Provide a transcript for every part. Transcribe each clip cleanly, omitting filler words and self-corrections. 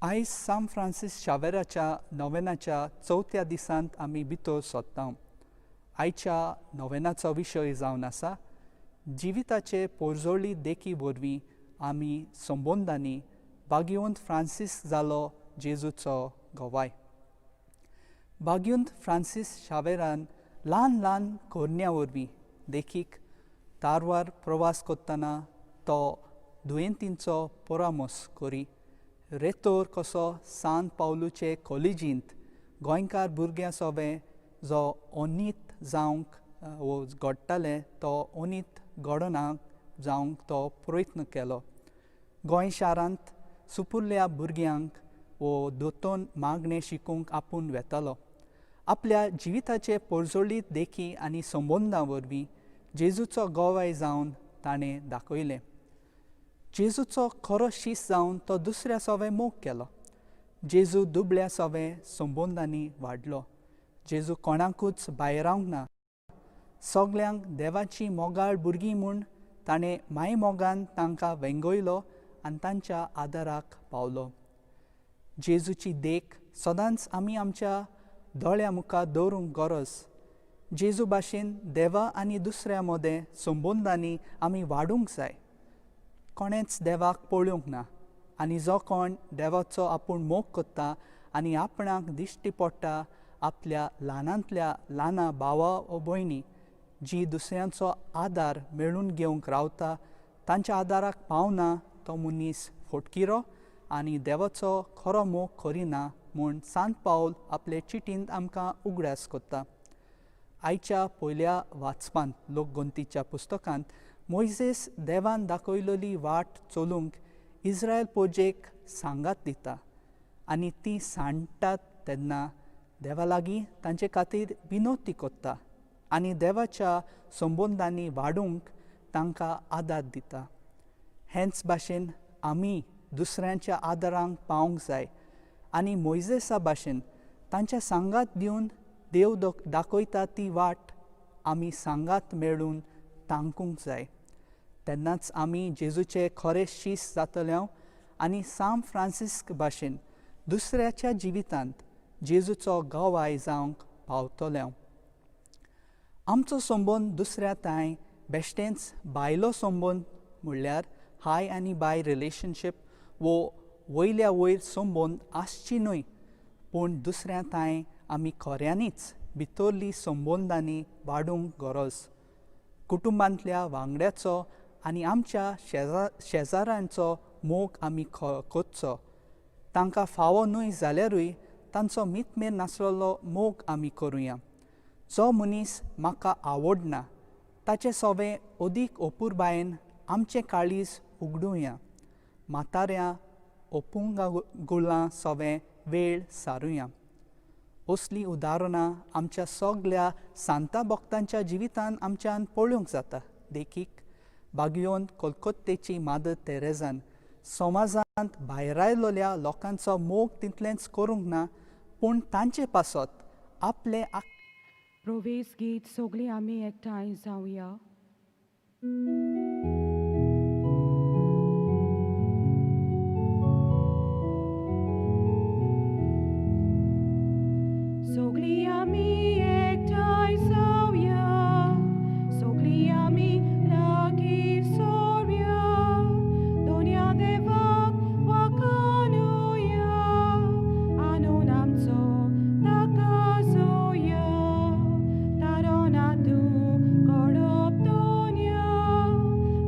आयज सांत फ्रांसीस शावेराच्या नोवेनाच्या चवथ्या दिसांत आमी भितर सोदता. आयच्या नोवेनाचो विशय जावन आसा जिविताचे पोरजोळी देखी वरवीं आमी संबंदांनी भाग्यवंत फ्रांसीस जालो जेजूचो गवाय. भाग्यवंत फ्रांसीस शावेरान ल्हान ल्हान करण्या वरवीं देखीक तारवार प्रवास करतना तो दुयेंतींचो परामर्श करी, रेतोर कसो सांत पावलूचे कॉलेजींत गोंयकार भुरग्यां सोबें जो अनीत जावंक वो घडटालें तो अनीत घडना जावंक तो प्रयत्न केलो. गोंय शारांत सुपुरल्या भुरग्यांक वो दोतोन मागणें शिकूंक आपूण वेतालो. आपल्या जिविताचे पोरजोळीत देखी आनी संबंदां वरवीं जेजूचो गवाय जावन ताणें दाखयलें. जेजूचो खरो शीस जावन तो दुसऱ्या सोवे मोग केलो. जेजू दुबळ्या सोवे संबंदांनी वाडलो. जेजू कोणाकूच भायरावंक ना, सगल्यांक देवाची मोगाळ भुरगीं म्हूण ताणें मायमोगान तांकां वेंगयलो आनी तांच्या आदाराक पावलो. जेजूची देख सदांच आमी आमच्या दोळ्या मुखार दवरूंक गरज. जेजू भाशेन देवा आनी दुसऱ्या मदें संबंदांनी आमी वाडूंक जाय. कोणेंच देवाक पळोवंक ना आनी जो कोण देवाचो आपूण मोग करता आनी आपणाक दिश्टी पडटा आपल्या ल्हानांतल्या ल्हाना भावा वो भयणी जी दुसऱ्यांचो आदार मेळून घेवंक रावता तांच्या आदाराक पावना तो मनीस फटकिरो आनी देवाचो खरो मोग करिना म्हूण सांत पावल आपले चिटींत आमकां उगडास करता. आयच्या पयल्या वाचपांत लोकगंतीच्या पुस्तकांत मोयजेस देवान दाखयलेली वाट चलूंक इस्रायल पोजेक सांगात दिता आनी ती सांडटात तेन्ना देवा लागीं तांचे खातीर विनोती करता आनी देवाच्या संबंदांनी वाडूंक तांकां आदार दिता. हेंच भाशेन आमी दुसऱ्यांच्या आदारांक पावंक जाय आनी मोयजेसा भाशेन तांच्या सांगात दिवन देव दाखयता ती वाट आमी सांगात मेळून तांकूंक जाय. तेन्नाच आमी जेजूचे खरे शीस जातले आनी सांत फ्रांसिस्क भाशेन दुसऱ्याच्या जिवितांत जेजूचो गवाय जावंक पावतले. आमचो संबंद दुसऱ्या तांय बेश्टेंच बायलो संबंद म्हणल्यार हाय आनी बाय रिलेशनशीप वो वयल्या वयर संबंद आसची न्हय, पूण दुसऱ्या तांय आमी खऱ्यांनीच भितरली संबंदांनी वाडूंक गरज. कुटुंबांतल्या वांगड्याचो आनी आमच्या शेजाऱ्यांचो मोग आमी करचो. तांकां फावो न्हय जाल्यारूय तांचो मितमेर नासलेलो मोग आमी करुया. जो मनीस म्हाका आवडना ताचे सोवे अदीक अपुरबायेन आमचें काळीज उगडुया. म्हाताऱ्या ओपुंगागुळां सोवे वेळ सारुया. असलीं उदाहरणां आमच्या सगल्या सांता भक्तांच्या जिवितान आमच्यान पळोवंक जाता. देखीक बागियोन कोलकोत्तेची मादर तेरेजान समाजांत भायरायलेल्या लोकांचो मोग तितलेंच करूंक ना, पूण तांचे पासत आपले प्रवेश गीत सगळीं आमी एकठांय जावया. सगळीं आमी एकठांय जावया, सगळीं आमी लागीं सोरया, दोनया देवाक वाखाणुया, आणून आमचो ताका जोया, तारोना तूं कडप दोनया,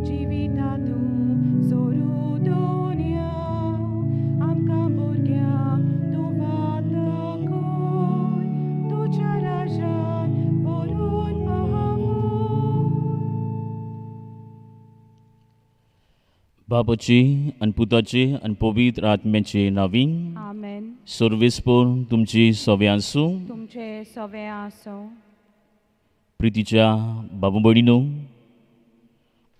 जिविता तूं सोरू दोनया, आमकां भुरग्यांक तूं वाट दाखय, तुज्या राजान व्हरून पावय. बापाची आनी पुताची आनी पवित्र आत्म्याचे नांवी. आमेन. सर्वेस्पोर तुमची सवे आसूं. तुमचे सवे आसूं. प्रितीच्या बाबू भयणीनो,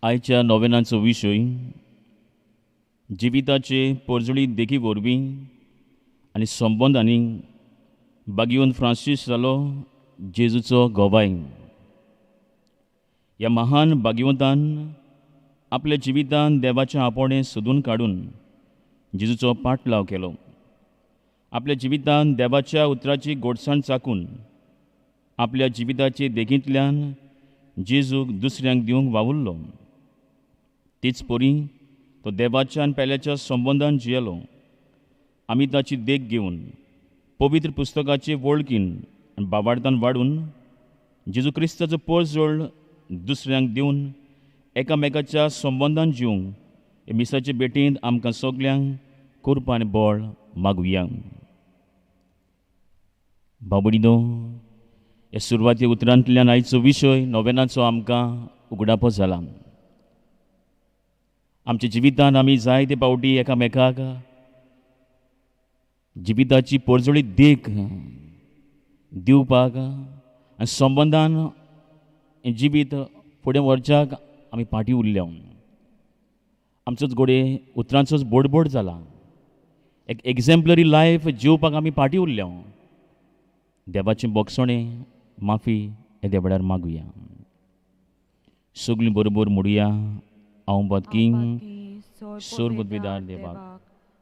आयच्या नोवेनाचो विशय जिविताचे पोरजोळी देखी वरवीं आनी संबंदांनी बागियोन फ्रांसीस जालो जेजूचो गवाय. ह्या महान भाग्यवंतान आपल्या जिवितान देवाचें आपोवणें सोदून काडून जेजूचो पाटलाव केलो. आपल्या जिवितान देवाच्या उतराची गोडसाण चाकून आपल्या जिविताचे देखींतल्यान जेजूक दुसऱ्यांक दिवंक वावुरलो. तीच परी तो देवाच्या आनी पेल्याच्या संबंदान जियेलो. आमी ताची देख घेवन पवित्र पुस्तकाचे वळखीन आनी बाबार्थान वाडून जेजू क्रिस्ताचो पर्जोळ दुसऱ्यांक दिवन एकामेकाच्या संबंदान जिवंक मिसाचे भेटींत आमकां सगल्यांक करपा आनी बळ मागुया. बाबडीनो, ह्या सुरवाती उतरांतल्यान आयचो विशय नोवेनाचो आमकां उगडापो जाला. आमच्या जिवितान आमी जायते पावटी एकामेकाक जिविताची पर्जळी देख दिवपाक आनी संबंदान जिवीत फुडें व्हरच्याक आमी फाटीं उरल्या. आमचोच घोडये उतरांचोच बोडबोड जाला. एक एग्झेम्पलरी लायफ जिवपाक आमी फाटीं उरल्या. देवाचें बोगसणें माफी हे देवळार मागुया. सगळीं बरोबर म्हणुया, हांव बातकी सोरबुद्विदार देवाक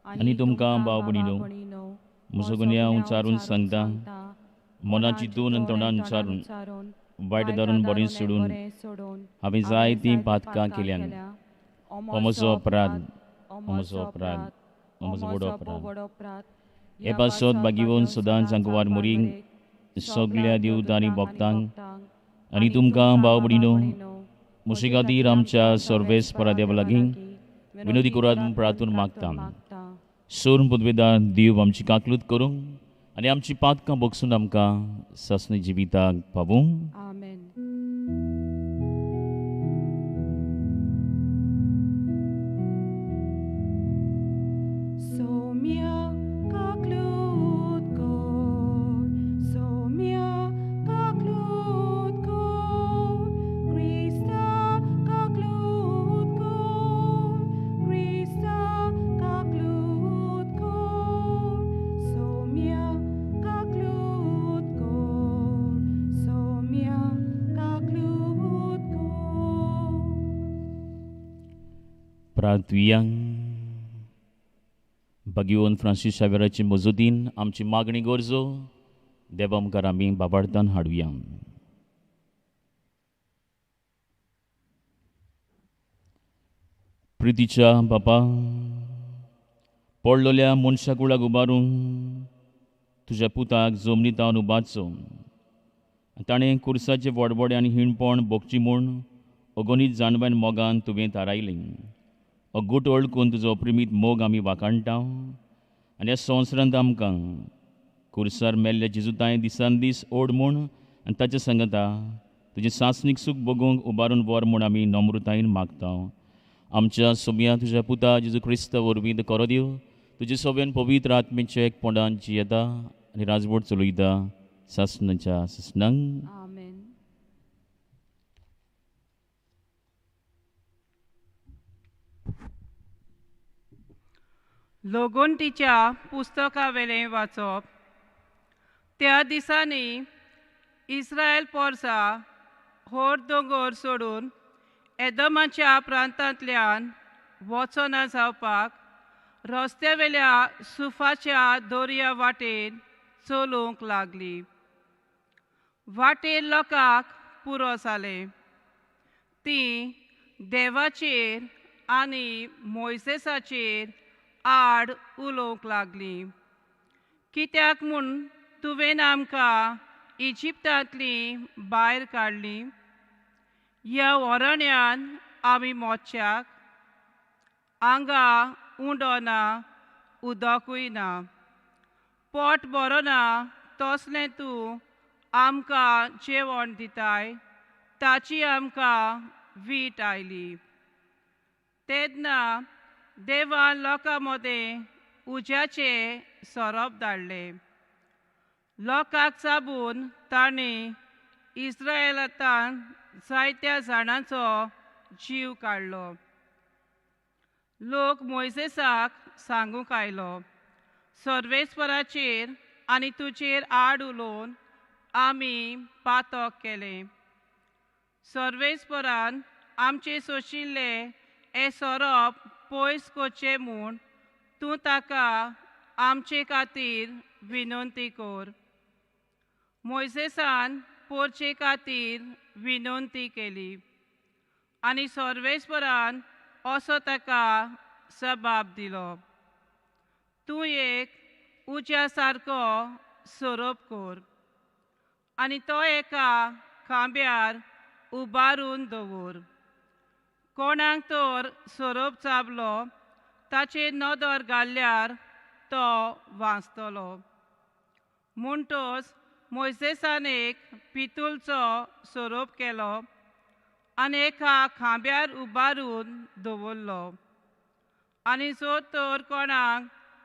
आनी तुमकां भाव भयणीनो म्हजो गुन्यांव चारून सांगता, मना चिंतून आनी तोंडान चारून वायट धरून बरें सोडून हांवें जायतीं पातकां केल्यान. हो म्हजो अपराध, हो म्हजो अपराध, हो म्हजो व्हड अपराध. हे पासत बागीवन सदांच आंकवार मोरींक सगल्या देवता आनी भक्तांक आनी तुमकां भाव भयणीनो म्हजे खातीर आमच्या सर्वेस्परा देवा लागीं विनोदी करात म्हूण प्रार्थून मागता. सोरून पुदवेदार देव आमची काकलूत करूंक आनी आमची पातकां बगसून आमकां सासणी जिविताक पावूं. आमेन. प्रार्थुया. भगिवन फ्रांसीस शावेराचे मजतीन आमची मागणी गरजो देवा मुखार आमी बाबार्थान हाडुया. प्रितीच्या बापा, पडलेल्या मनशा कुळाक उबारून तुज्या पुताक जमनीतावन उबारचो. ताणें कुर्साचे वडवडे आनी हिणपण भोगची म्हूण अगणीत जाणवायन मोगान तुवें थारायलें. अगूट वळखून तुजो प्रेमीत मोग आमी वाखाणटा आनी ह्या संवसारांत आमकां कुर्सार मेल्ल्या जेजुताय दिसान दीस ओड म्हूण आनी ताच्या सांगता तुजें सासणीक सूख भोगूंक उबारून व्हर म्हूण आमी नम्रतायेन मागता. आमच्या सोम्या तुज्या पुता जेजू क्रिस्त वरवीं करो दिव तुजे सोबेन पवित्र आत्मेचे एकपणान जियेता आनी राजवट चलयता सासणाच्या सासणांक. आमेन. लोगोंटीच्या पुस्तकावेलें वाचप. त्या दिसांनी इस्रायल पोरसा होर दोंगर सोडून एदमाच्या प्रांतांतल्यान वचना जावपाक रस्त्यावेल्या सुफाच्या दोरया वाटेन चलूंक लागली. वाटेर लोकांक पुरो जालें. तीं देवाचेर आनी मोयसेसाचेर आड उलोवंक लागली. कित्याक म्हूण तुवें आमकां इजिप्तांतली भायर काडली? ह्या अरण्यान आमी मोच्याक हांगा उंडो ना, उदकूय ना, पोट बरो ना, तसलें तूं आमकां जेवण दिताय ताची आमकां वीट आयली. तेन्ना देवान लोकां मदें उज्याचे सोरोप धाडले. लोकांक चाबून तांणी इस्रायलांत जायत्या जाणांचो जीव काडलो. लोक मोयसेसाक सांगूंक आयलो, सर्वेस्पराचेर आनी तुजेर आड उलोवन आमी पातक केलें. सर्वेस्परान आमचे सोशिल्ले हे सोरोप पयस करचे म्हूण तूं ताका आमचे खातीर विनंती कर. मोयसेसान पोरचे खातीर विनंती केली आनी सर्वेस्परान असो ताका जबाब दिलो, तूं एक उज्या सारको सोरोप कर आनी तो एका खांब्यार उबारून दवर. कोणाक तर सोरोप चाबलो ताचेर नदर घाल्यार तो वांचतलो. म्हणटच मोयसेसान एक पितूलचो सोरोप केलो आनी एका खांब्यार उबारून दवरलो आनी जर तर कोणाक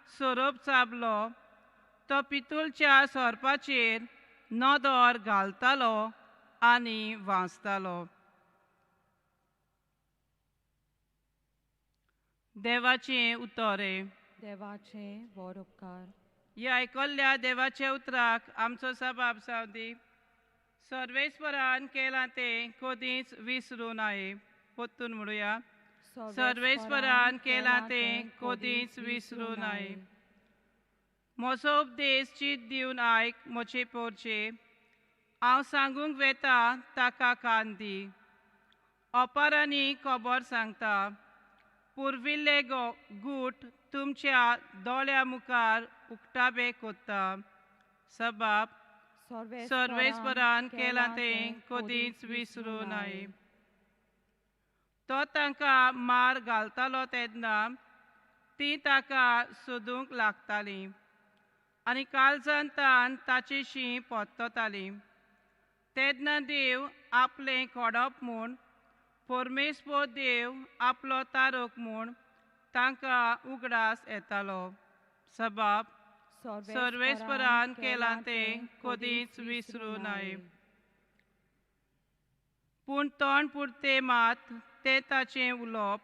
सोरोप चाबलो तो पितूलच्या सोरपाचेर नदर घालतालो आनी वांचतालो. देवाचें उतर. देवाचें व्हड उपकार. ह्या आयकल्ल्या देवाच्या उतराक आमचो सबाब जावं दी. सर्वेस्परान केलां तें कदींच विसरूं नये. परतून म्हणुया, सर्वेस्परान केलां तें कदींच विसरूं नये. म्हजो उपदेश चीत दिवन आयक म्हजे पोरचे, हांव सांगूंक वेता ताका कान दी. ओपारांनी खबर सांगता, पुर्विल्ले गूट तुमच्या दोळ्या मुखार उक्ताबे कोत्ता. सबाब सर्वेस्परान केलां तें कदींच विसरूं नये. तो तांकां मार घालतालो तेन्ना तीं ताका सोदूंक लागतालीं आनी काळजान तान ताचेशी परततालीं. तेन्ना देव आपलें खोडप म्हूण, परमेश्वर देव आपलो तारक म्हूण तांकां उगडास येतालो. सबाब सर्वेस्परान केलां तें कदींच विसरूं नये. पूण तोंड पुरतें मात तें ताचें उलोवप,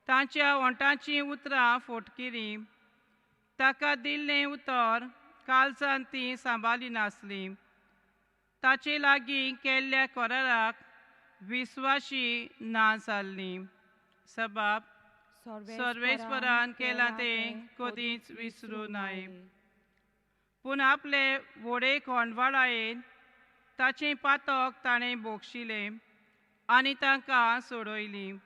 तांच्या ओंठाचीं उतरां फोटकिरीं. ताका दिल्लें उतर काळजान तीं सांबाळिनासलीं. ताचे लागीं केल्ल्या कराराक विस्वाशी ना जाल्लीं. सबाब सर्वेस्परान केलां तें कदींच विसरूं नये. पूण आपले व्हडे खोंडवाळायेन ताचें पातक ताणें बोगशिलें आनी तांकां सोडयलीं.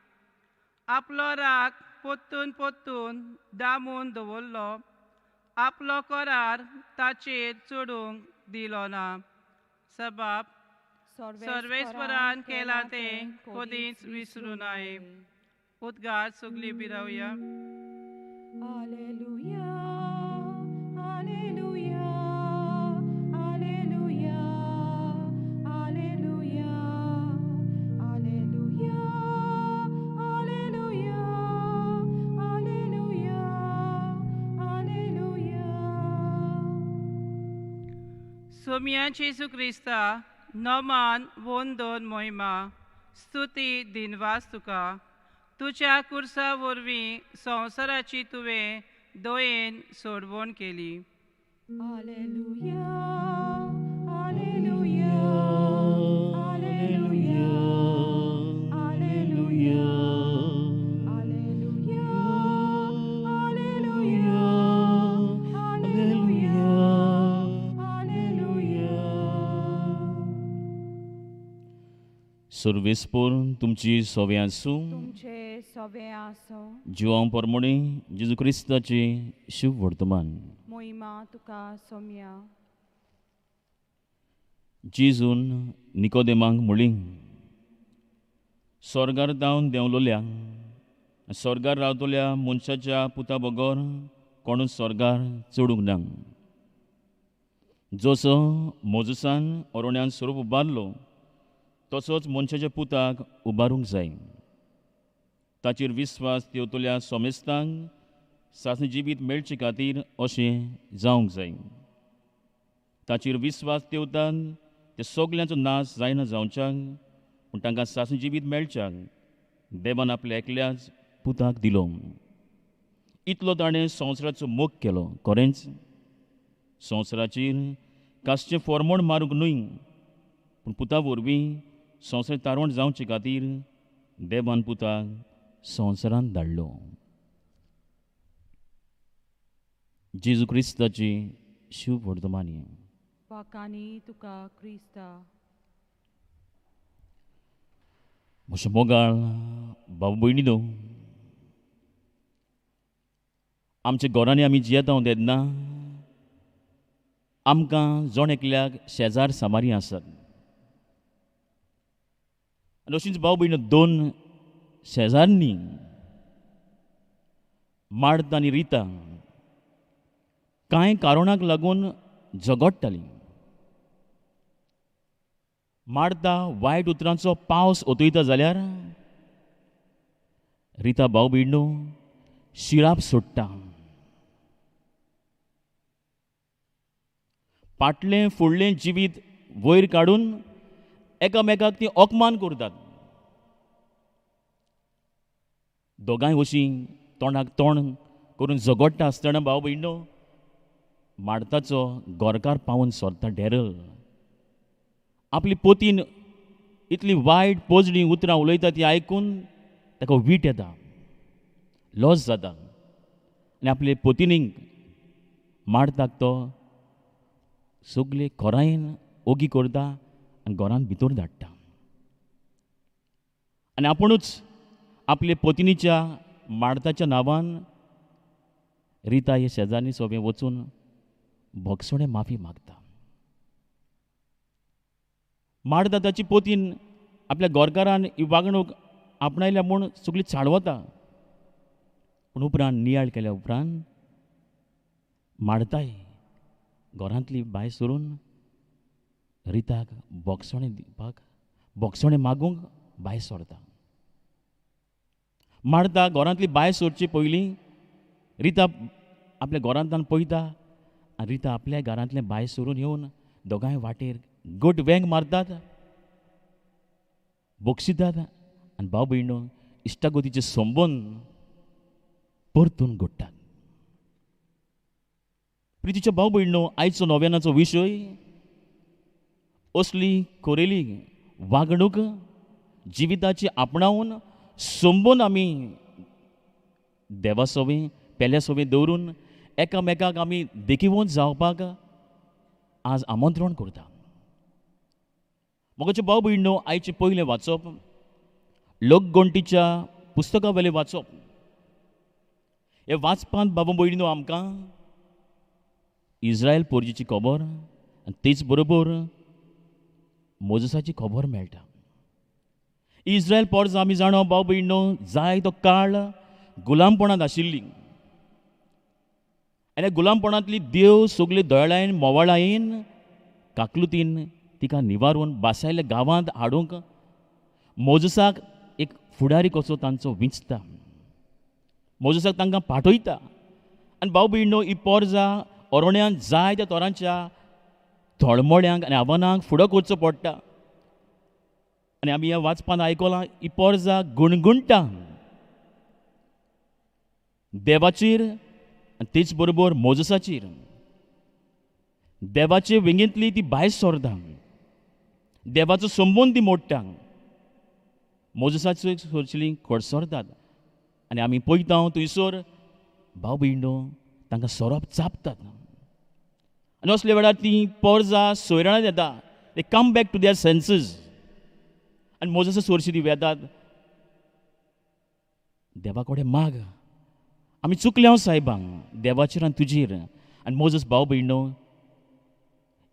आपलो राग परतून परतून दामून दवरलो, आपलो करार ताचेर चडूंक दिलो ना. सबाब सर्वेस्परान केलां तें कदींच विसरूं नये. उद्गार सगळीं बिरावया. Alleluia, alleluia, alleluia, alleluia, alleluia, alleluia, alleluia, alleluia. Saumya जेजू क्रिस्ता नमान वंदन महिमा स्तुती दिनवास तुका. तुज्या कुर्सा वरवीं संवसाराची तुवें दयेन सोडवण केली. Alleluia, alleluia, alleluia, alleluia, alleluia, alleluia, alleluia, alleluia. सर्वेस्पोर तुमची सोवे आसूं. तुमचे सोवे आसूं. जिवां परमणे जेजू क्रिस्ताचे शुभ वर्तमान. मोहिमा तुका सोम्या. जेजून निकोदेमाक म्हणली, स्वर्गार धांवन देंवलोल्या स्वर्गार रावतल्या मनशाच्या पुता बगर कोणूच स्वर्गार चडूंक ना. जसो मोजसान अरण्यान स्वरूप उबारलो तसोच मनशाच्या पुताक उबारूंक जाय. ताचेर विस्वास देवतल्या सोमेस्तांक सासणी जिवीत मेळचे खातीर अशें जावंक जाय. ताचेर विस्वास देवतान ते सगल्यांचो नाश जायना जावच्याक, पूण तांकां सासणी जिवीत मेळच्याक देवान आपल्या एकल्याच पुताक दिलो. इतलो ताणें संवसाराचो मोग केलो. खरेंच संवसाराचेर कासचें फॉर्मोण मारूंक न्हय, पूण पुता वरवीं संवसार तारवण जावचे खातीर देवान पुताक संवसारांत धाडलो. जेजू क्रिस्ताची शुभ वर्तमानी. वाकानी तुका क्रिस्ता. म्हज्या मोगाळ भाव भयणी न्हू, आमच्या घरांनी आमी जियेता तेन्ना आमकां जण एकल्याक शेजार सामारी आसात. आनी अशींच भाव भयणी दोन शेजारनी मार्ता आनी रिता कांय कारणाक लागून झगडटालीं. मार्ता वायट उतरांचो पावस ओतयता जाल्यार रिता भाव भयणो शिराप सोडटा. पाटलें फुडलें जिवीत वयर काडून एकामेकाक ती अपमान करतात. दोगांय वशीं तोंडाक तोंड करून झगडटा आसतना भाव भयणो मार्ताचो गोरकार पावून सोदता डॅरल. आपली पोतीन इतली वायट पोजणी उतरां उलयता ती आयकून ताका वीट येता, लॉस जाता आनी आपले पोतिनीक मार्ताक तो सगळे खोरायेन ओगी करता आनी घरांत भितर धाडटा. आनी आपुणूच आपले पोतिनीच्या मार्ताच्या नांवान रिता हे शेजारनी सोबें वचून भोगसणें माफी मागता. मार्ता ताची पोतीन आपल्या गोरकारान ही वागणूक आपणायल्या म्हूण सगळी चाळवता. पूण उपरांत नियाळ केल्या उपरांत मार्ताय घरांतली भायर सरून रिताक भोगसणें दिवपाक, भोगसणें मागूंक भायर सरता. मार्ता घरांतली भायर सरचे पयलीं रिता आपल्या घरांतल्यान पळयता आनी रिता आपल्या घरांतलें भायर सरून येवन दोगांय वाटेर गोट वेंग मारतात, बक्षितात आनी भाव भयणो इश्टागतीचे संबंद परतून घडटात. प्रितीच्या भाव भयणो, आयचो नव्यानाचो विशय असली कोरेली वागणूक जिविताची आपणावन संबंद आमी देवा सोबें पेल्या सोबें दवरून एकामेकाक आमी देखिवंत जावपाक आज आमंत्रण करता. मोगाचे भाव भयणो, आयचें पयलें वाचप लोकगणटीच्या पुस्तका वयलें वाचप. हे वाचपांत बाबा भयणीनो आमकां इस्रायल पोरजीची खबर आनी तेच बरोबर मोजसाची खबर मेळटा. इस्रायल पोरज आमी जाणो भाव भयणो जाय तो काळ गुलामपणांत आशिल्ली आनी गुलामपणांतली देव सगळे दयाळायेन मोवाळायेन काकलुतीन तिका निवारून बासायल्ल्या गांवांत हाडूंक मोजसाक एक फुडारी कसो तांचो विंचता, मोजसाक तांकां पाठयता. आनी भाव भयणो ही पोरजा अरण्यान जाय त्या तरांच्या थळमळ्यांक आनी आव्हानांक फुडो करचो पडटा. आनी आमी ह्या वाचपान आयकलां ही पोरजा गुणगुणटा देवाचेर आनी तेच बरोबर मोजसाचेर. देवाचे वेंगेंतली ती भायर सरता, देवाचो संबंद ती मोडटा, मोजसाचे सोरचेली कडसरतात. आनी आमी पळयता थंयसर भाव भयणो तांकां सोरोप चाबतात आनी असल्या वेळार ती पोरजा सोयराणां येता, they come back to their senses आनी मोजसा सोरशी ती वेतात, देवा कडेन माग, आमी चुकले हांव सायबांक देवाचेर आनी तुजेर. आनी मोजस भाव भयणो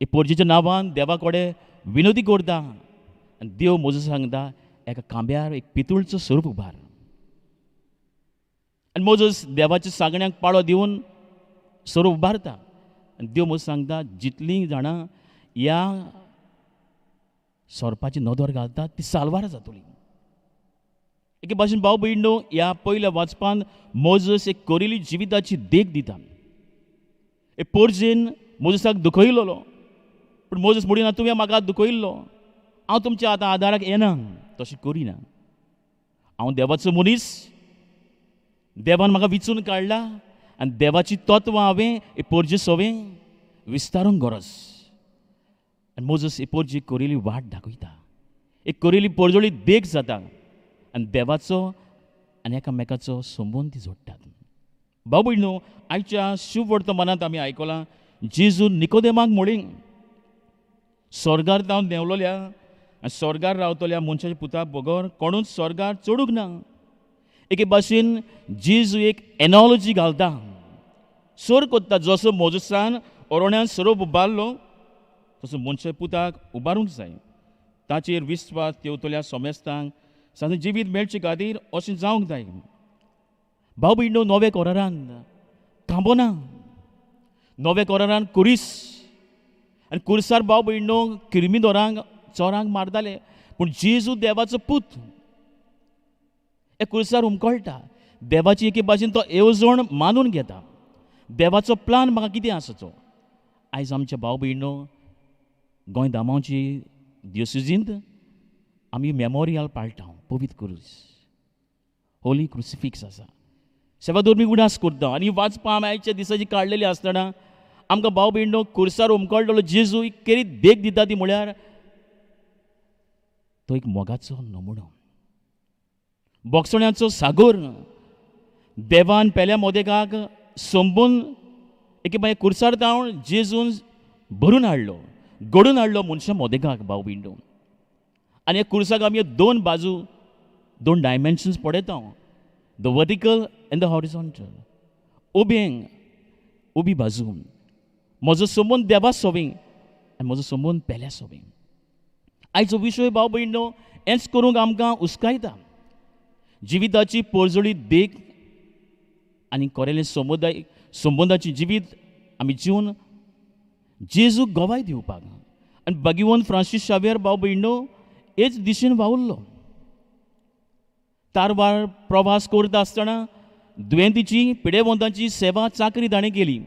हे पोरजेच्या नांवान देवा कडेन विनोदी करता आनी देव मोजस सांगता एका खांब्यार एक पितूळचो स्वरूप उबार. आनी मोजस देवाच्या सांगण्याक पाळो दिवन स्वरूप उबारता आनी देव मोजस सांगता जितलीं जाणां ह्या सोरपाची नदर घालतात ती साल्वार जातली. एके भाशेन भाव भयणो ह्या पयल्या वाचपान मोजस एक कोरिली जिविताची देख दिता. एक पोरजेन मोजसाक दुखयलोलो, पूण मोजस म्हणिना तुवें म्हाका दुखयल्लो, हांव तुमच्या आतां आदाराक येना, तशें करिना, हांव देवाचो मनीस, देवान म्हाका विचून काडला आनी देवाची तत्वां हांवें हे पोरजे सोवें विस्तारूंक गरज. आनी मोजस ही पोरजी कोरिली वाट दाखयता, एक कोरिली पोरजोळी देख जाता आनी देवाचो आनी एकामेकाचो संबंद ती जोडटात. भाव भयणो, आयच्या शुभवर्तमानांत आमी आयकलां जेजू निकोदेमाक म्हणली स्वर्गार जावन देंवलोल्या आनी स्वर्गार रावतल्या मनशाच्या पुता बगर कोणूच स्वर्गार चडूंक ना. एके भाशेन जेजू एक एनॉलॉजी घालता, सर कोत्ता, जसो मोजसान ओरोण्यान सरोप उबारलो तसो मनशाच्या पुताक उबारूंक जाय. ताचेर विस्वास देंवतल्या सोमेस्तांक सांजे जिवीत मेळचे खातीर अशें जावंक जाय. भाव भयणो, नव्या कोरारान खांबो ना, नव्या कोरारान कुरीस आनी कुर्सार भाव भयणो किर्मिदोरांक चोरांक मारताले, पूण जेजू देवाचो पूत हे कुर्सार उमकळटा. देवाची एके भाशेन तो येवजण मानून घेता. देवाचो प्लान म्हाका कितें आसा तो. आयज आमच्या भाव भयणो गोंय दामांवची दियोसिजींत आमी मेमोरियल पाळटा, पवित्र क्रूस, होली क्रुसिफिक्स आसा. सेवादोर उडास करता आनी वाचपा आमी आयच्या दिसाची काडलेली आसतना आमकां भाव भयणो कुर्सार उमकळटलो जेजू एक केरी देख दिता ती म्हळ्यार तो एक मोगाचो नमुनो, बोगसण्याचो सागोर. देवान पेल्या मोदेकाक संबून एके मागीर कुर्सार धांवन जेजून भरून हाडलो, घडून हाडलो मनशां मोदेकाक भाव भयणो. आनी ह्या कुर्साक आमी दोन बाजू, दोन डायमेन्शन्स पळयता, the vertical and the horizontal. उबेंग उबी बाजू, म्हजो संबंद देवा सोबी आनी म्हजो संबंद पेल्या सोबी. आयचो विशय भाव भयणो हेंच करूंक आमकां उस्कायता. जिविताची पोरजोळी देख आनी कोरेले समुदाय संबंदाची जिवीत आमी जिवन जेजूक गवाय दिवपाक. आनी बागीवन फ्रांसीस शावियर भाव भयणो हेच दिशेन वावुरलो. तारवार प्रवास करता आसतना दुयेंतीची पिडेवंतांची सेवा चाकरी ताणें केली.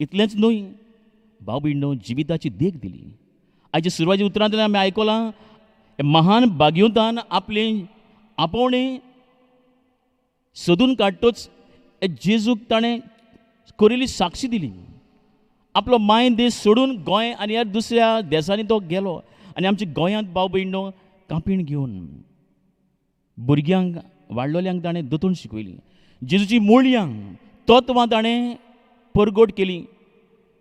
इतलेंच न्हय भाव भयणो जिविताची देख दिली. आयच्या सुरवाती उतरांतल्यान आमी आयकलां महान भाग्यवंतान आपलें आपोवणें सोदून काडटोच जेजूक ताणें कोरिल्ली साक्षी दिली. आपलो माय देश सोडून गोंय आनी ह्या दुसऱ्या देशांनी तो गेलो आनी आमच्या गोंयांत भाव भयणो कांपीण घेवन भुरग्यांक वाडलोल्यांक ताणें दोतोन शिकयली. जेजूची मुळयां तत्वां ताणें परगट केली,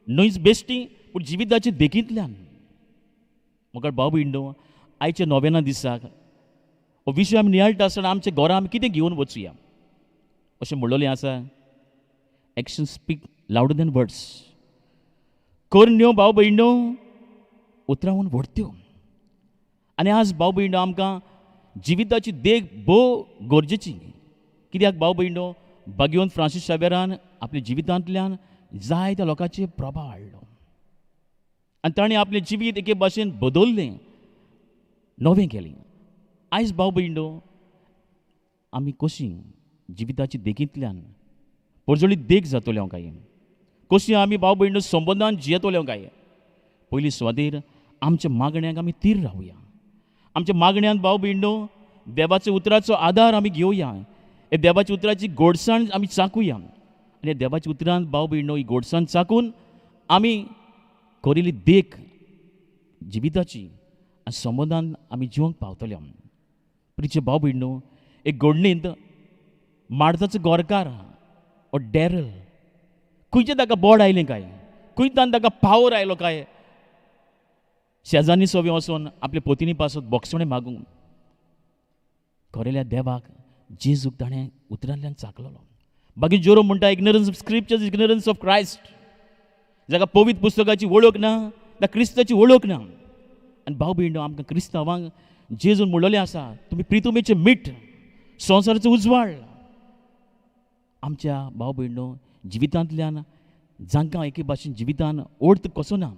न्हयच बेश्टी पूण जिविताचे देखींतल्यान. म्हाका भाव भयणो आयच्या नोवेना दिसाक हो विशय आमी नियाळटा आसतना आमच्या घरा आमी कितें घेवन वचुया अशें म्हणलेलें आसा. Action speak louder than words. करण्यो भाव भयणो उतरावन व्हडत्यो. आनी आज भाव भयणो आमकां जिविताची देख भोव गरजेची. कित्याक भाव भयणो भाग्यवंत फ्रांसीस शावेरान आपल्या जिवितांतल्यान जायत्या लोकांचेर प्रभाव हाडलो आनी ताणें आपलें जिवीत एके भाशेन बदललें, नवें केलें. आयज भाव भयणो आमी कशी जिविताची देखींतल्यान पोरजोळी देख जातले हांव काय, कशी आमी भाव भयणो संबंदान जियेतले हांव काय. पयली सुवातेर आमच्या मागण्यांक आमी तीर रावया. आमच्या मागण्यांत भाव भयणो देवाच्या उतराचो आदार आमी घेवया. हे देवाच्या उतराची गोडसाण आमी चाकुया आनी देवाच्या उतरान भाव भयणो ही गोडसाण चाकून आमी कोरिल्ली देख जिविताची आनी संबंदान आमी जिवंक पावतले. प्रिचे भाव भयणो एक गोडणींत मार्ताचो गोरकार ओ डॅरल खंयचें ताका बोड आयलें काय, खंयच्यान ताका पावर आयलो काय, शेजान्नी सोबी वचून आपले पोतिनी पासत बोगसणें मागूंक खरेल्या देवाक जेजूक ताणें उतरांतल्यान चाकलेलो. बाकी जोरो म्हणटा ignorance of scriptures, ignorance of Christ. जाका पवित्र पुस्तकाची वळख ना, त्या क्रिस्ताची वळख ना. आनी भाव भयणो आमकां क्रिस्तांवांक जेजून म्हणलेलें आसा, तुमी प्रितुमेचें मीठ, संवसाराचो उजवाड. आमच्या भाव भयणो जिवितांतल्यान जांकां एके भाशेन जिवितान अर्थ कसो ना,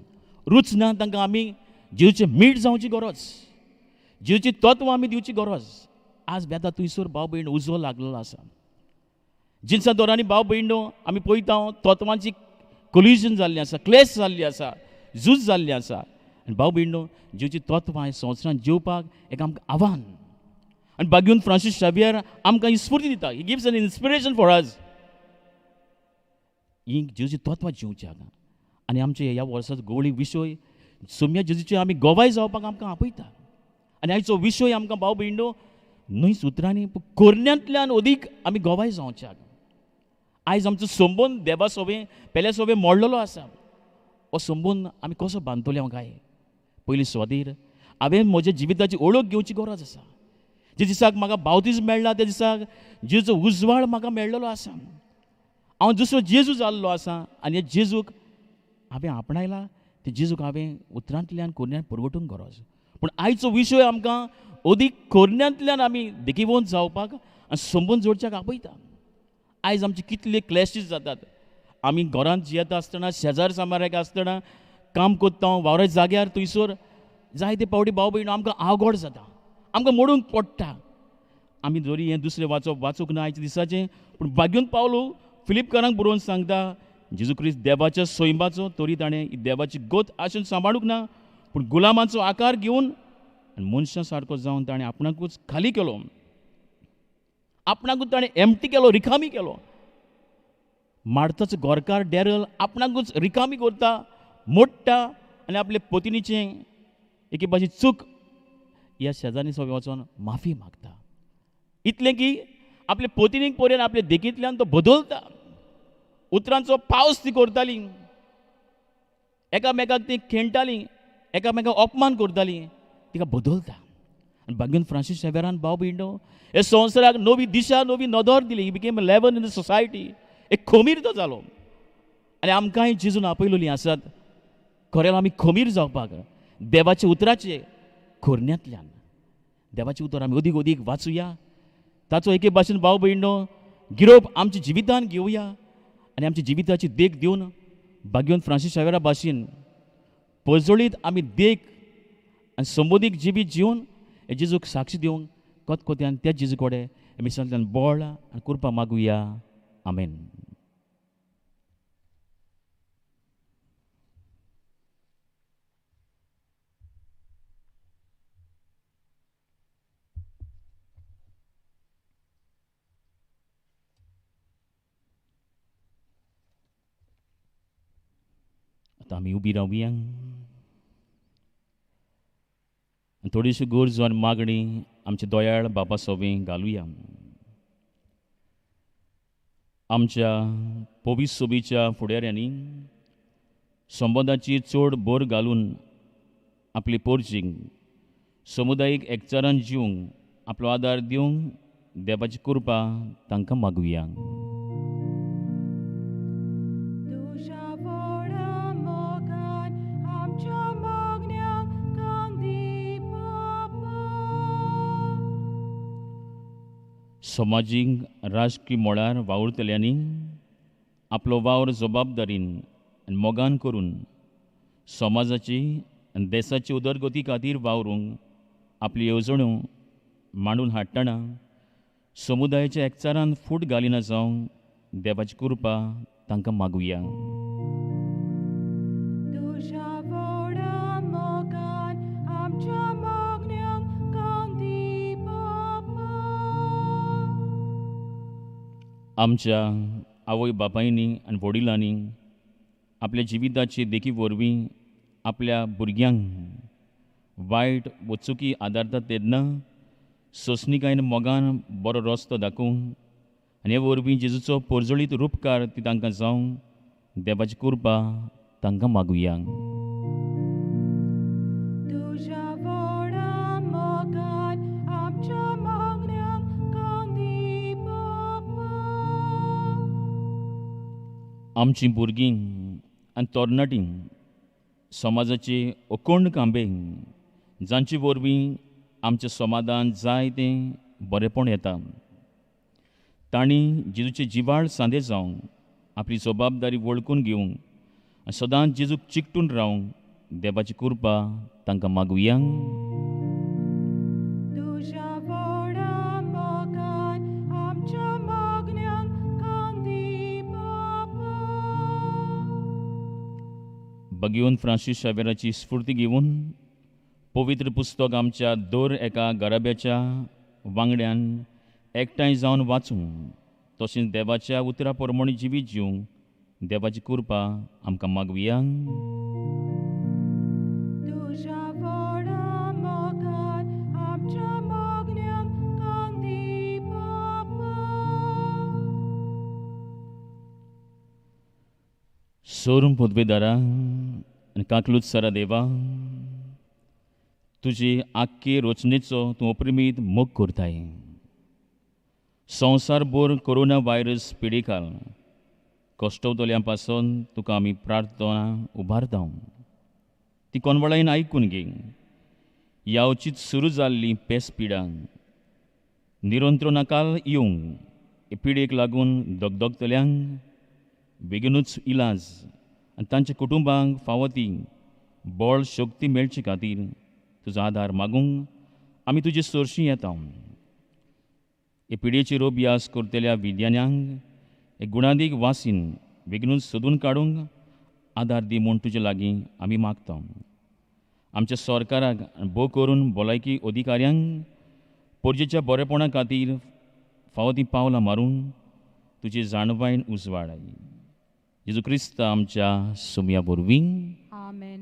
रूच ना, तांकां आमी जेजूचें मीठ जावची गरज, जेजूची तत्वां आमी दिवची गरज. आज बेता थंयसर भाव भयण उजो लागलेलो आसा. जिनसा दोरांनी भाव भयणो आमी पळयता तत्वांची कोलिजन जाल्लें आसा, क्लेश जाल्ली आसा, झूज जाल्लें आसा. आनी भाव भयणो जेजूची तत्वां संवसारांत जेवपाक एक आमकां आव्हान. आनी बागीवन फ्रांसीस शावियर आमकां ही स्फूर्ती दिता. He gives an inspiration for us. ही जेजूची तत्वां जिवच्याक आनी आमचे ह्या वर्साचो गोवळी विशय सोम्या जेजूचे आमी गवाय जावपाक आमकां आपयता. आनी आयचो विशय आमकां भाव भयणो न्हय उतरांनी पूण करण्यांतल्यान अदीक आमी गवाय जावच्याक. आयज आमचो संबंद देवा सोबें पेल्या सोबें मोडलेलो आसा. हो संबंद आमी कसो बांदतले हांव काय? पयली सुवातीर हांवें म्हज्या जिविताची ओळख घेवची गरज आसा. जे दिसाक म्हाका बावतीज मेळ्ळा त्या दिसाक जेजूचो उजवाड म्हाका मेळ्ळेलो आसा. हांव दुसरो जेजू जाल्लो आसा आनी ह्या जेजूक हांवें आपणायला. ते जेजूक हांवें उतरांतल्यान करण्यांत परगटूंक गरज. पूण आयचो विशय आमकां अदीक करण्यांतल्यान आमी देखीवंत जावपाक आनी संबंद जोडच्याक आपयता. आयज आमचे कितले क्लॅशीस जातात. आमी घरांत जियेता आसतना, शेजार सामाराक आसतना, काम करता वावरा जाग्यार थंयसर जायते पावटी भाव भयण आमकां आवगड जाता, आमकां मोडूंक पडटा. आमी जरी हें दुसरें वाचप वाचूंक ना आयच्या दिसाचें, पूण भाग्यून पावलो फिलिपकारांक बरोवन सांगता जेजू क्रिस्त देवाच्या सैमाचो तरी ताणें देवाची गोत आशेन सांबाळूंक ना, पूण गुलामाचो आकार घेवन आनी मनशां सारको जावन ताणें आपणाकूच खाली केलो, आपणाकूच ताणें एमटी केलो, रिकामी केलो. मार्ताचो घरकार डॅरल आपणाकूच रिकामी करता, मोडटा आनी आपले पतिनीचें एके भाशेन चूक ह्या शेजान्नी सगळें वचोन माफी मागता. इतलें की आपले पतिनीक पर्यंत आपले देखींतल्यान तो बदलता. उतरांचो पावस ती करताली, एकामेकाक ती खेळटाली, एकामेकाक अपमान करताली, तिका बदलता. आनी भाग्यून फ्रांसीस शेवेरान भाव भयणो हे संवसाराक नवी दिशा, नवी नदर दिली. He became leaven in the society. एक खमीर तो जालो. आनी आमकांय जेजून आपयलेली आसात खरें आमी खमीर जावपाक देवाच्या उतराचे करण्यांतल्यान. देवाचें उतर आमी अदीक अदीक वाचुया, ताचो एके भाशेन भाव भयणो गिरोप आमच्या जिवितान घेवया आनी आमच्या जिविताची देख दिवन भाग्योन फ्रांसीस शावेरा भाशेन परजळीत आमी देख आनी संबोधीक जिवीत जिवन हे जेजूक साक्षी दिवंक कोतकोत्यान त्या जेजू कडेन मिसांतल्यान बळ आनी कृपा मागुया. आमेन. आतां आमी उबी रावया आनी थोडीशी गरजो आनी मागणी आमच्या दयाळ बापा सोबें घालुया. आमच्या पवित्र सोबीच्या फुडाऱ्यांनी संबंदाची चड भर घालून आपली पोरचींक समुदायीक एकचारान जिवंक आपलो आदार दिवंक देवाची कृपा तांकां मागुया. समाजीक राजकीय मळार वावुरतल्यांनी आपलो वावर जबाबदारीन आनी मोगान करून समाजाची आनी देशाची उदरगती खातीर वावरूंक आपली येवजण्यो मांडून हाडटना समुदायाच्या एकचारान फूट घालिना जावंक देवाची कृपा तांकां मागुया. आमच्या आवय बापायनी आनी वडिलांनी आपल्या जिविताची देखी वरवीं आपल्या भुरग्यांक वायट वो चुकी आदारता तेन्ना सोंसणीकायेन मोगान बरो रस्तो दाखोवंक आनी हे वरवीं जेजूचो परजळीत रुपकार ती तांकां जावंक देवाची कृपा तांकां मागुया. आमचीं भुरगीं आनी तरणाटीं समाजाची अखंड खांबे जांचे वरवीं आमचें समाधान जाय तें बरेंपण येता, तांणी जेजूचे जिवाळ सांदे जावंक आपली जबाबदारी वळखून घेवंक आनी सदांच जेजूक चिकटून रावंक देवाची कृपा तांकां मागुया. भगीवन फ्रांसीस शावेराची स्फूर्ती घेवन पवित्र पुस्तक आमच्या दर एका घराब्याच्या वांगड्यान एकठांय जावन वाचूंक तशेंच देवाच्या उतरा प्रमाणे जिवीत जिवंक देवाची कृपा आमकां मागुया. तुज्या व्हडा मोगान आमच्या मागण्यांक सोरून पदवेदारा आनी काकलूत सरा देवा, तुजी आख्खी रचनेचो तूं अपरिमीत मोग करताय. संवसारभर कोरोना व्हायरस पिडिकाल कश्टवतल्या पासून तुका आमी प्रार्थना उबारता, ती कोनवळायन आयकून घे. यावचीच सुरू जाल्ली पेस पिडा निरंत्रणाकाल येवंक हे पिडेक लागून दगदगतल्यांक बेगीनूच इलाज आनी तांच्या कुटुंबांक फावो ती बळ शक्ती मेळचे खातीर तुजो आदार मागूंक आमी तुजे सरशी येता. हे पिडेचेर अभ्यास करतल्या विज्ञान्यांक एक गुणादीक वासीन बेगीनूच सोदून काडूंक आदार दी म्हूण तुजे लागीं आमी मागता. आमच्या सरकाराक भोव करून भलायकी अधिकाऱ्यांक परजेच्या बरेपणा खातीर फावो ती पावलां मारून तुजी जाणवायन उजवाडाय. जेजू क्रिस्त आमच्या सुमया वरवीं. आमेन.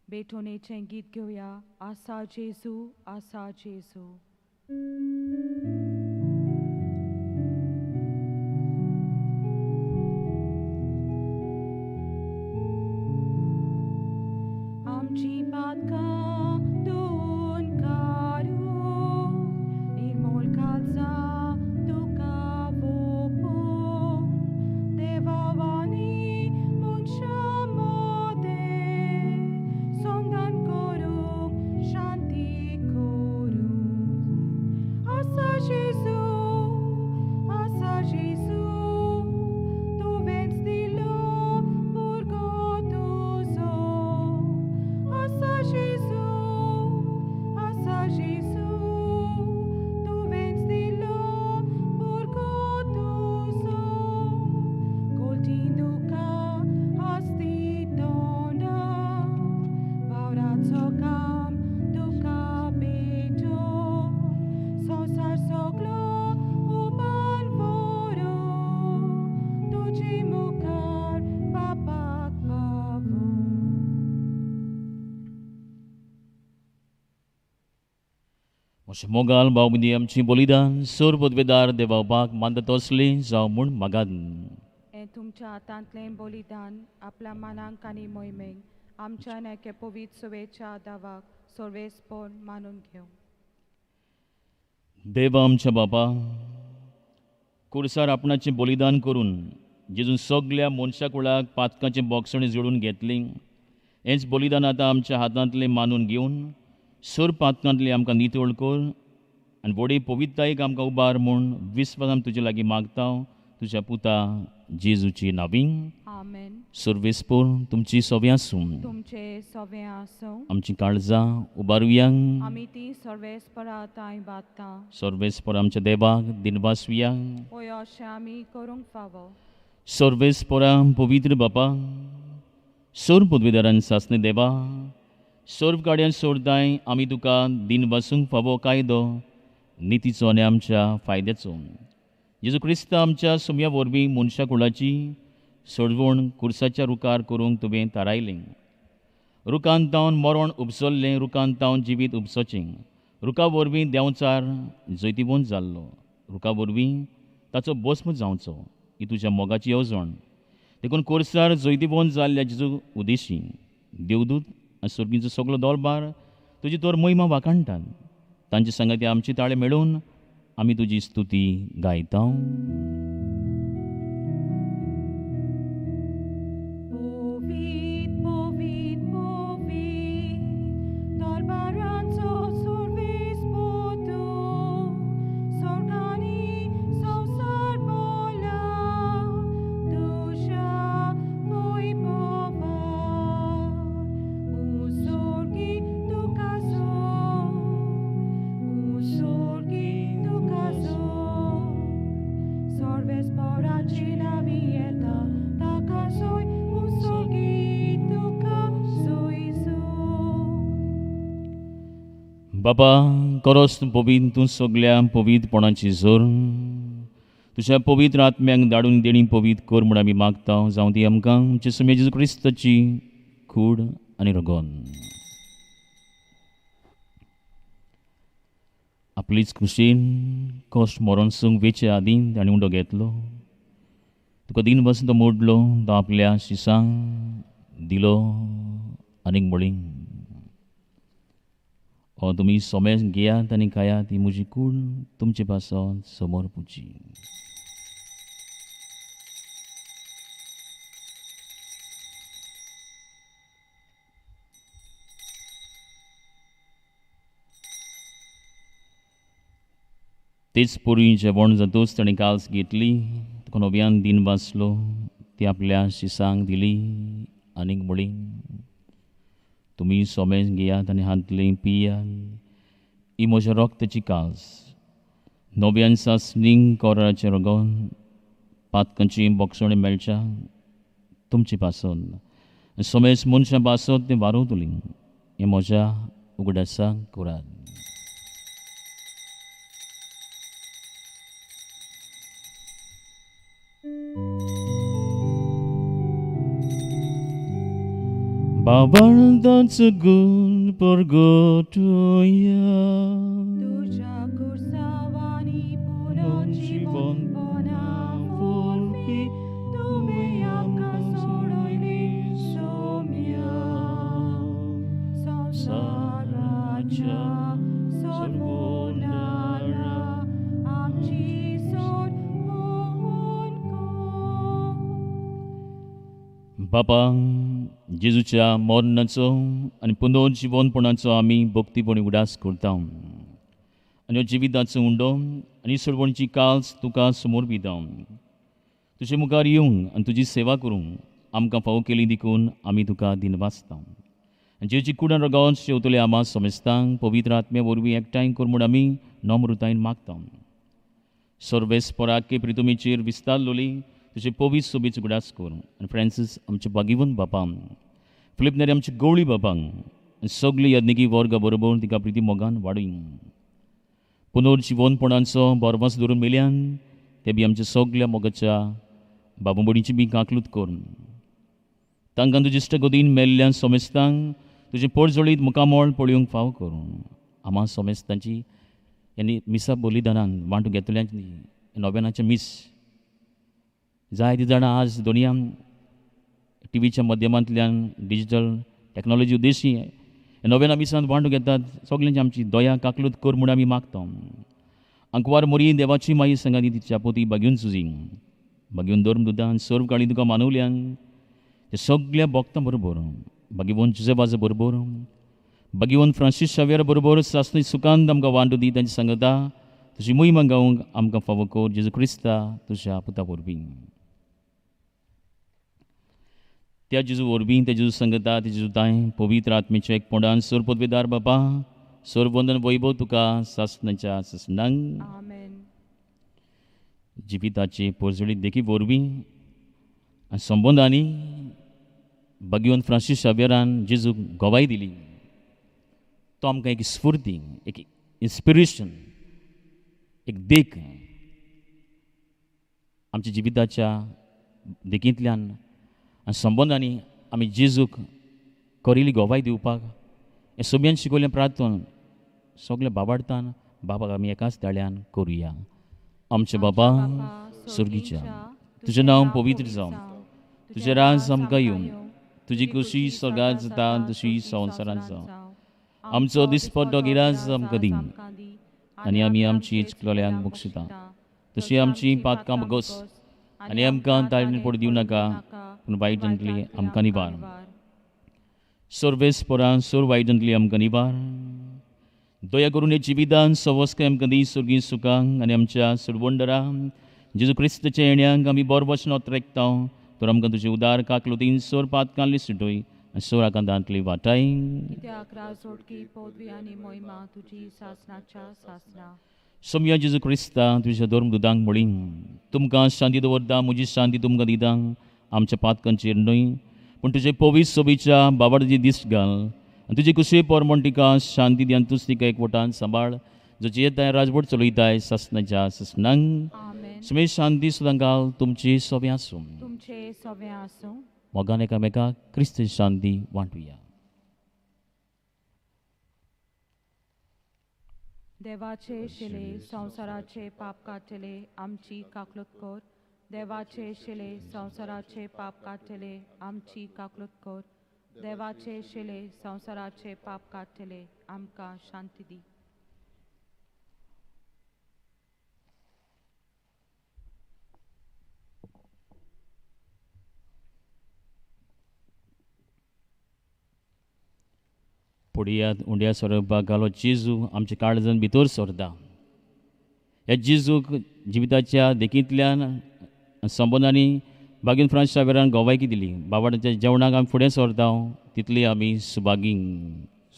बेठोनेचें गीत घेवया. आसा जेजू, आसा जेजू. आमची पातकां धुवन काडूं, निर्मोल काळजा तुका वोपूं, देवावानी मनशां मदें समाधान करूंक शांती करूं. आसा जेजू, आसा जेजू, तुवेंच दिलो भुरगो तुजो. आसा जेजू, आसा जेजू, तुवेंच दिलो भुरगो तुजो. गोलटी दुकां आसती तोंडां, वावराचो काम तुका भेटो, संवसार सगलो उबान व्हरूं, तुजे मुखार बापाक पावूं. अशें मोगाल भाव आमची बलिदान सोर पदवेदार देवापाक मानता तसलें जावं म्हूण मागात. हें तुमच्या हातांतलें बलिदान आपल्या मनाक आनी मोहिमेक आमच्या एके पवित्र सुवेच्या दावाक सर्वेस्पण मानून घेवं. देवा आमच्या बापा, कुर्सार आपणाचें बलिदान करून जेजून सगल्या मनशा कुळाक पातकाचें बोगसणें जोडून घेतलें, हेंच बलिदान आतां आमच्या हातांतलें मानून घेवन सोर पातकांतलें आमकां नितळ कर आनी व्हडे पवित्रतायेक आमकां उबार म्हूण विस्वासान तुजे लागीं मागता, तुज्या पुता जेजूची नावीं. आमेन. सर्वेस्पोर तुमची सव्यां आसूं. तुमचे सवे आसूं. आमची काळजां उबारुया. आमी ती सर्वेस्परा तांय बादता. सर्वेस्पोर आमच्या देवाक दिनवासुया. होय अशें आमी करूंक फावो. सर्वेस्पोरा पवित्र बापा, सोर पदवीदारान सासणे देवा, सर्व गाडयान सोडताय आमी तुका दिनवासूंक फावो कायदो नितीचो आनी आमच्या फायद्याचो. जेजू क्रिस्त आमच्या सुमया वरवीं मनशा कुळाची सोडवण कुर्साच्या रुखार करूंक तुवें थारायलें. रुखान तावन मरण उपसल्लें, रुखान तावन जिवीत उपसचें. रुखा वरवीं देंवचार जैतिवंत जाल्लो, रुखा वरवीं ताचो भस्म जावचो ही तुज्या मोगाची येवजण. देखून कोर्सार जैतिवंत जाल्ल्या जेजू उदेशी देवदूत आनी सर्गीचो सगलो दरबार तुजी तोर महिमा वाखाणटात. तांचे सांगाती आमची ताळे मेळून आमी तुजी स्तुती गायता. पवित्र पवित्र पवित्र दरबारांचो सर्वेस्पोतो, स्वर्गांनी संवसार भरला तुज्या वैभवान. उसोर्गी तुका जोर, उसोर्गी तुका जोर, सर्वेस्पराची नावी येता ताका सोय, उसोर्गी तुका सोय जोर. बाबा करोस तूं पवित्र, तूं सगल्या पवित्रपणाची जोर. तुज्या पवित्र आत्म्यांक धाडून देणी पवित्र कर म्हूण आमी मागता. जावं ती आमकां आमच्या सुमे जेजू क्रिस्ताची कूड आनी रगोन. आपलीच कुशीन कश्ट मरण सूंक वेचे आदीं ताणें उंडो घेतलो. तुका दिन बसून तो मोडलो, तो आपल्या शिसांक दिलो आनीक म्हळी, हो तुमी सोमेस घेयात आनी खायात, ही म्हजी कूड तुमचे पासत समोर पुची. तेच पोरी जेवण जातूच ताणें काल्स घेतली, तुका नव्यान दिन वाचलो, ती आपल्या शिसांक दिली आनीक म्हळी, तुमी सोमेस घेयात आनी हांतलें पियात, ही म्हज्या रोगताची काल्स, नव्यान सासणींग कोराचें रगोन पातकांची बोगसणी मेळच्या तुमचे पासत, सोमेस मनशां पासत तें वारवतली, हें म्हज्या उगडासाक करात. बाबांच गुण परगटुया, तुज्या कुर्सावानी पुनर्जीवनपणा वरवीं तुवें आमकां सोडयली सोम्या, संवसाराच्या सोडवणारा आमची सोडवण कर. बाबा जेजूच्या मरणाचो आनी पुनर्जिवनपणाचो आमी भक्तीपणी उडास करता आनी ह्यो जिविताचो उंडो आनी सोडवणची काल्स तुका समोर दिता. तुजे मुखार येवंक आनी तुजी सेवा करूंक आमकां फावो केली देखून आमी तुका दिनवासता. आनी जेजूची कुडान रगोवन शेवतले आमा समेस्तांक पवित्र आत्म्या वरवीं एकठांय कर म्हूण आमी नम्रतायेन मागता. सर्वेस्पराके प्रितुमीचेर विस्तारलोली तुजे पवित्र सोबीच उगडास कर आनी फ्रांसीस आमचे बागिवन बापांक, फिलीप नेरी आमचे गवळी बापांक आनी सगळी यज्ञिकी वर्गा बरोबर तिका प्रिती मोगान वाडय. पुनर्जिवनपणाचो बरवास धरून मेल्यान ते बी आमच्या सगल्या मोगाच्या बाबुबडीची बी काकलूत कर. तांकां तुजे इश्टगतीन मेल्ल्या सोमेस्तांक तुजें पोरजोळीत मुखामळ पळोवंक फाव करूं. आमा सोमेस्तांची आनी मिसा बलिदानान वांटून घेतल्यांची नोवेनाचें मीस जायतीं जाणां आज दोनया टिवीच्या माध्यमांतल्यान डिजिटल टॅक्नोलॉजी उद्देशी नोवेना मिसांत वांटून घेतात. सगल्यांची आमची दया काकलूत कर म्हूण आमी मागता. आंकवार मोरी देवाची माई संगाती तिच्या पोती बागेवन सुजी बागेवन धर्म दुदान सर्व काळी तुका मानवल्यान ते सगल्या भक्तां बरोबर बागेवन जुजेबाजा बरोबर बागेवन फ्रांसीस शावियर बरोबर सासणी सुखांत आमकां वांटू दी. तांची सांगता तुजी मोहिमा गावंक आमकां फावो कर जेजू क्रिस्ता तुज्या पुता वरवीं. त्या जेजू वरवीं, त्या जेजू संगता, त्या जेजू तांय पवित्र आत्मेच्या एक पोंडान सोर पदवेदार बापा सोर वंदन वैभव तुका सासणाच्या सासणांक. जिविताचे पोरजोळी देखी वरवीं आनी संबंदांनी बागेवन फ्रांसीस शावियरान जेजूक गवाय दिली. तो आमकां एक स्फूर्ती, एक इन्स्पिरेशन, एक देख आमच्या जिविताच्या देखींतल्यान आनी संबंदांनी आमी जेजूक करिल्ली गवाय दिवपाक हें सोम्यान शिकयल्लें प्रार्थन सगळें बाबाडतान बाबाक आमी एकाच ताळ्यान करुया. आमचे बाबा स्वर्गीच्या, तुजें नांव पवित्र जावं, तुजें राज आमकां येवं, तुजी खुशी स्वर्गांत जाता तशी संवसारांत जावं. आमचो दिसपट्टो गिराज आमकां दी आनी आमी आमची इचकलोल्यांक बक्षिता तशी आमची पातकां बगस आनी आमकां ताळणी पडू दिवं नाका, पूण वायटांतली आमकां निवार. सर्वेस्परान सोर वायटांतली आमकां निवार. दया करून हे जिवितान सवस्काय आमकां दी सुर्गी सुखांक आनी आमच्या सुरवंडरा जेजू क्रिस्ताच्या येण्यांक आमी बरो वचन ओतरेकता. तर आमकां तुजे उदार काकलुतीन सोर पातकांतली सुटय आनी सोर आकांतांतली वाटाय. सोम्या जेजू क्रिस्ता तुज्या धर्म दुदांक म्हळी, तुमकां शांती दवरता, म्हजी शांती तुमकां दिता, आमच्या पातकांचेर न्हय पूण तुजे पवित्र सोबीच्या बाबाची दिश्ट घाल आनी तुजे कुशे परमण तिका शांती दी आनी तूंच तिका एकवटान सांबाळ, जो जियेताय राजवट चलयताय सासणाच्या सासणांक. सुमे शांती सुद्दां घाल तुमची सोबें आसूं. मोगान एकामेकाक क्रिस्त शांती वांटुया. देवाचे शिले संवसाराचे पाप काडटले आमची काकलूत कर, देवाचे शिले संवसाराचे पाप काडटले आमची काकलूत कर. देवाचे शिले संवसाराचे पाप काडटले आमकां शांती दी. पडयात उंड्या स्वरुपाक घालो जेजू आमच्या काळजान भितर सरता. ह्या जेजूक जिविताच्या देखींतल्यान संबंदांनी बागीन फ्रांस शावेरान गोवायकी दिली. बाबाच्या जेवणाक आमी फुडें सरता तितली आमी सुभागी.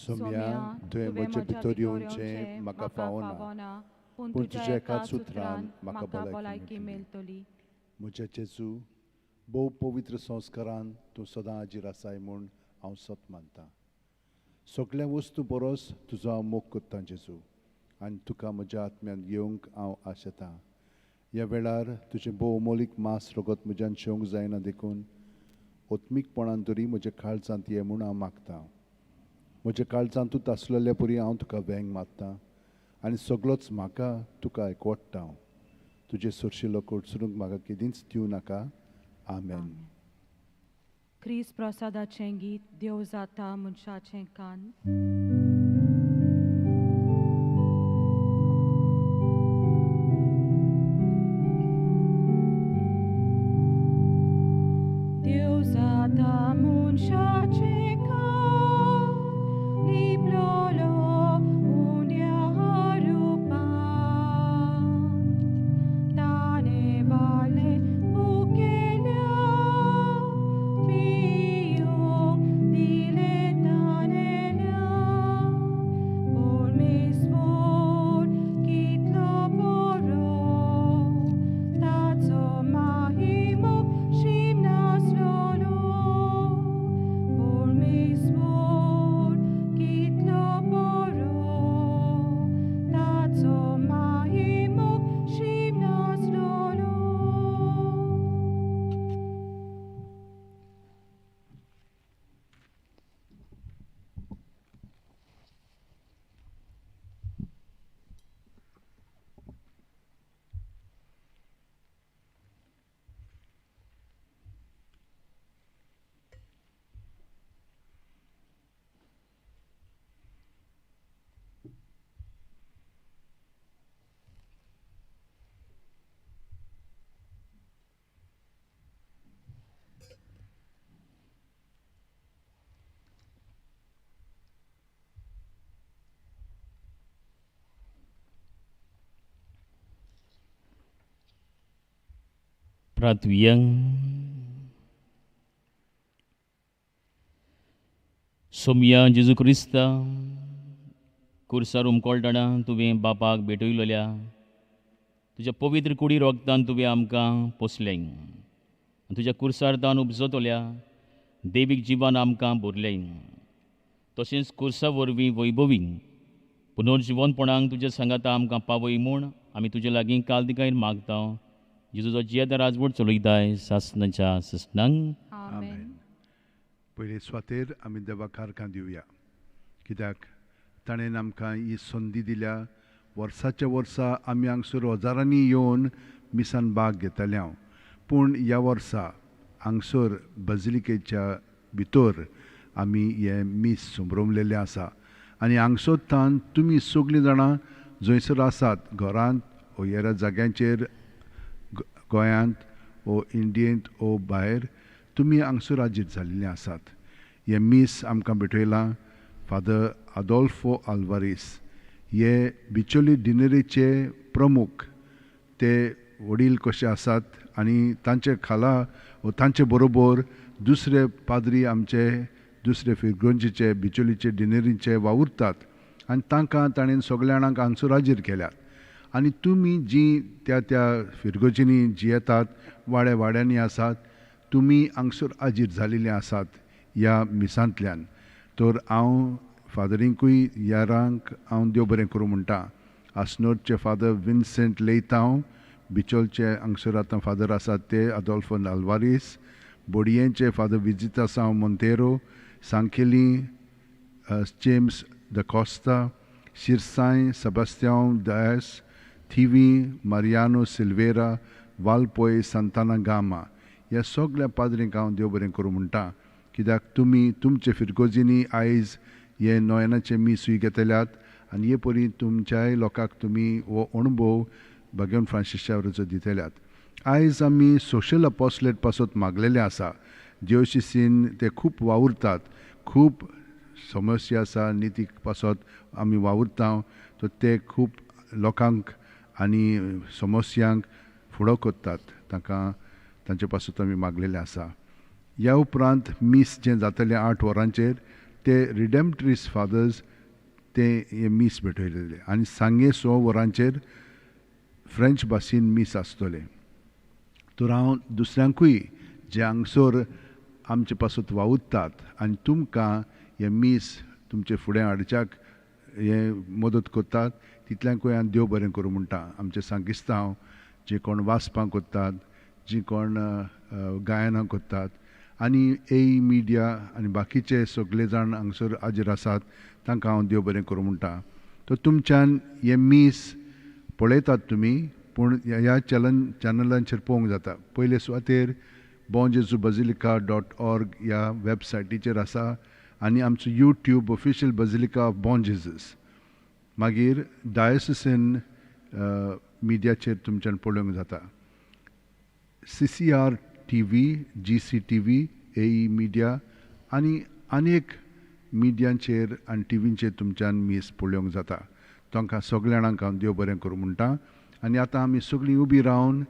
सोम्या, तुवें म्हजे भितर येवचें म्हाका फावना, पूण तुज्या एकाच उतरान म्हाका भलायकी मेळटली. म्हज्या जेजू, भोव पवित्र संस्कारान तूं सदां हाजीर आसाय म्हूण हांव सत मानतां. सगळ्या वस्तू बरोस तुजो हांव मोग करतां जेजू, आनी तुका म्हज्या आत्म्यान घेवंक हांव आशेतां. ह्या वेळार तुजें भोव अमोलीक मांस रगत म्हज्यान शेवंक जायना देखून आत्मीकपणान तरी म्हज्या काळजांत ये म्हूण हांव मागतां. म्हज्या काळजांतूच आसलेल्या परी हांव तुका वेंग मारतां आनी सगळोच म्हाका तुका एकवटता. तुजे सरशिलो कोटसरूंक म्हाका केदींच दिवं नाका. आमेन. क्रिस्त प्रसादाचें गीत. देव जाता मनशाचें कान. देव जाता मनशाचें कान, लिपलोलो उंड्या रुपान, ताणें वालें उकेल्या पियोंक दिलें ताणेल्या. परमेश्वर कितलो बरो, ताचो माहिमो शीम नासलोलो. परमेश्वर कितलो बरो, ताचो माहिमो शीम नासलोलो. प्रार्थुया. सोमया जेजू क्रिस्ता, कुर्सार उमकोळटना तुवें बापाक भेटयलोल्या तुज्या पवित्र कुडी रोगतान तुवें आमकां पोसलें. तुज्या कुर्सार तान उपजतल्या देवीक जिवान आमकां भरलें. तशेंच कुर्सा वरवीं वैभवी पुनर्जिवनपणाक तुज्या सांगाता आमकां पावय म्हूण आमी तुजे लागीं काल दिकायन मागता. जेजूचो जियेता राजवट चलयताय सासनाच्या सासणांक. आमेन. पयले सुवातेर आमी देवाक कारकां दिवया, कित्याक ताणें आमकां ही संदी दिल्या. वर्साच्या वर्सा आमी हांगसर हजारांनी येवन मिसान भाग घेताले हांव, पूण ह्या वर्सा हांगसर बजिलिकेच्या भितर आमी हें मीस संभ्रमलेलें आसा. आनी हांगसर तान तुमी सगळीं जाणां जंयसर आसात, घरांत ओ हेर जाग्यांचेर, गोंयांत ओ इंडियेंत ओ भायर, तुमी हांगसर हाजीर जाल्ले आसात. हें मीस आमकां भेटयलां फादर आदोल्फो आल्वारीस, हे बिचोली डिनरीचे प्रमुख, ते वडील कशे आसात आनी तांचे खाला ओ तांचे बरोबर दुसरे पाद्री आमचे दुसरे फिरगंजीचे बिचोलीचे डिनरीचे वावुरतात आनी तांकां ताणें सगल्या जाणांक हांगसर हाजीर केल्यात. आनी तुमी जीं त्या त्या फिरगर्जींनी जी येतात, वाड्या वाड्यांनी आसात, तुमी हांगसर हाजीर जाल्ले आसात ह्या मिसांतल्यान. तर हांव फादरींकूय यारांक हांव देव बरें करूं म्हणटा. आसनोरचे फादर विन्सेंट लेतांव, बिचोलचे हांगसर आतां फादर आसात ते आदोल्फो आल्वारीस, बोडयेंचे फादर विजितासांव Monteiro, Sankhali James the Costa, Shirsai Sebastiao Dias, Thivim Mariano Silveira, Valpoi Santana Gama ह्या सगळ्या पाद्रींक हांव देव बरें करूं म्हणटा, कित्याक तुमी तुमचे फिरगोजींनी आयज हे नोयनाचें मिसूय घेतल्यात आनी हे परी तुमच्याय लोकांक तुमी हो अणभव भाग्यवंत फ्रांसीस शावेराचो दितल्यात. आयज आमी सोशल अपोस्लेट पासत मागलेलें आसा. डिओसीसीन ते खूब वावुरतात, खूब समस्या आसा नितीक पासत आमी वावुरता तर ते खूब लोकांक आनी समस्यांक फुडो करतात, तांकां तांचे पासत आमी मागलेलें आसा. ह्या उपरांत मीस जें जातलें 8 वरांचेर ते रिडेम्प्ट्रीस फादर्स ते हें मीस भेटयलें आनी सांगे 6 वरांचेर फ्रेंच भाशेन मीस आसतलें. तर हांव दुसऱ्यांकूय जे हांगसर आमचे पासत वावुरतात आनी तुमकां हें मीस तुमचे फुडें हाडच्याक हें मदत करतात तितल्यांकूय हांव देव बरें करूं म्हणटा. आमचे सांगिस्तांव जे कोण वाचपां करतात, जी कोण गायनां करतात आनी ए मिडिया आनी बाकीचे सगळे जाण हांगसर हाजीर आसात तांकां हांव देव बरें करूं म्हणटा. तर तुमच्यान हें मीस पळयतात तुमी, पूण ह्या चॅनलांचेर पळोवंक जाता. पयले सुवातेर bonjesusbasilica.org ह्या वेबसायटीचेर आसा आनी आमचो YouTube official basilica of Bom Jesus, मागीर डायोसिसन मिडियाचेर तुमच्यान पळोवंक जाता. CCR TV, GCTV, AE media आनी अनेक मिडियांचेर आनी टिवींचेर तुमच्यान मीस पळोवंक जाता. तांकां सगळ्या जाणांक हांव देव बरें करूं म्हणटा. आनी आतां आमी सगळीं उबी रावन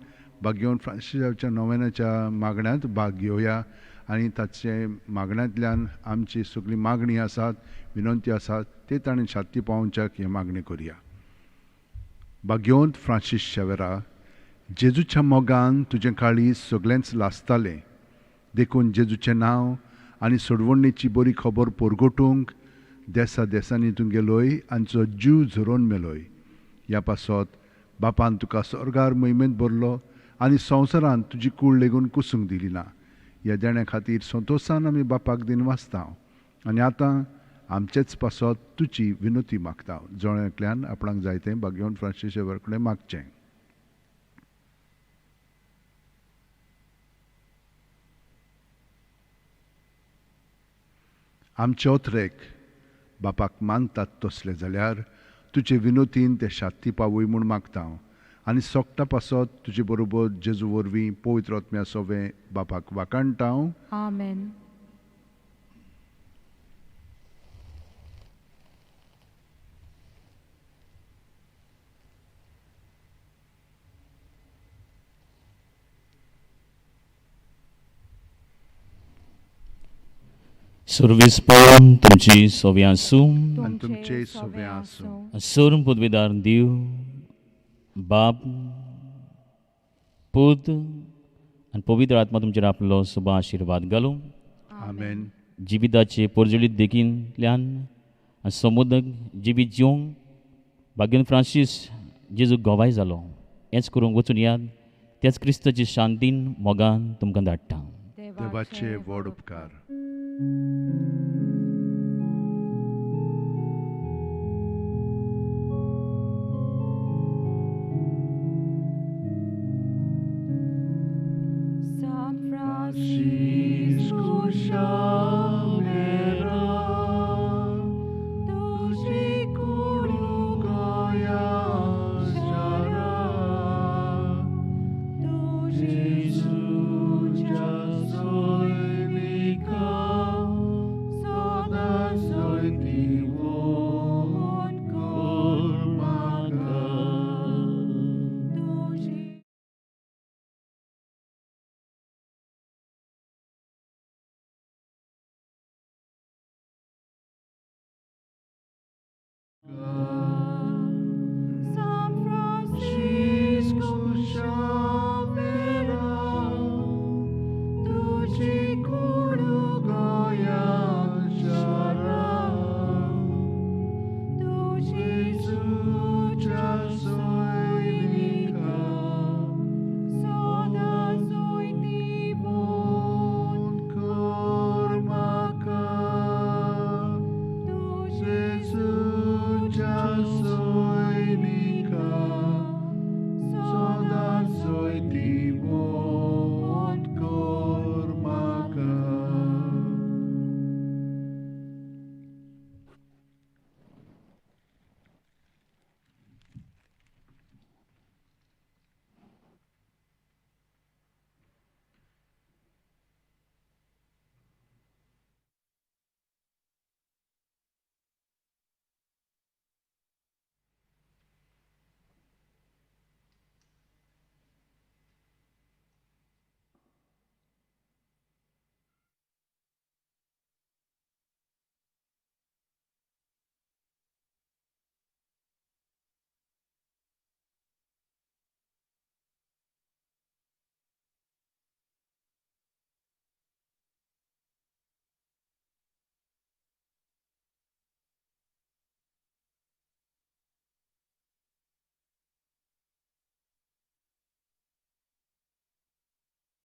भाग्यवंत फ्रांसीसाच्या नोवेनाच्या मागण्यांत भाग घेवया आनी ताचे मागण्यांतल्यान आमची सगळी मागणी आसात, विनंती आसात ते ताणें छाती पावोवच्याक हें मागणें करुया. भाग्यवंत फ्रांसीस शावेरा, जेजूच्या मोगान तुजें काळीज सगळेंच लासतालें, देखून जेजूचें नांव आनी सोडवणेची बरी खबर परगटूंक देसा देसांनी तूं गेलोय आनी जीव झरोवन मेलोय. ह्या पासत बापान तुका स्वर्गार मोहिमेंत भरलो आनी संवसारांत तुजी कूड लेगून कुसूंक दिली ना. ह्या देण्या खातीर संतोशान आमी बापाक दिन वाचता आनी आतां आमचेच पासत तुजी विनोती मागता. जण एकल्यान आपणाक जाय तें भाग्यवंत फ्रांसीस शावेरा कडेन मागचें. आमचे ओथरेक बापाक मानतात तसले जाल्यार तुजे विनोतीन ते शाती पावय म्हूण मागता आनी सोगटा पासत तुजे बरोबर जेजू वरवीं पवित्र आत्म्या सोवें बापाक वाखाणटा. आमेन. सर्वेस्पण तुमची सोवे आसूं आनी तुमचे सोवे आसूं. सोरून पदवेदार देव बाप पूत आनी पवित्र आत्मा तुमचेर आपलो शुभ आशिर्वाद घालूं. आमेन. जिविताचे परजळीत देखींतल्यान आनी समुद्र जिवीत जिवंक भाग्यवंत फ्रांसीस जेजू गवाय जालो हेंच करूंक वचून याद त्याच क्रिस्ताची शांतीन मोगान तुमकां धाडटा. देवाचे व्हड उपकार. San Francisco Xavier,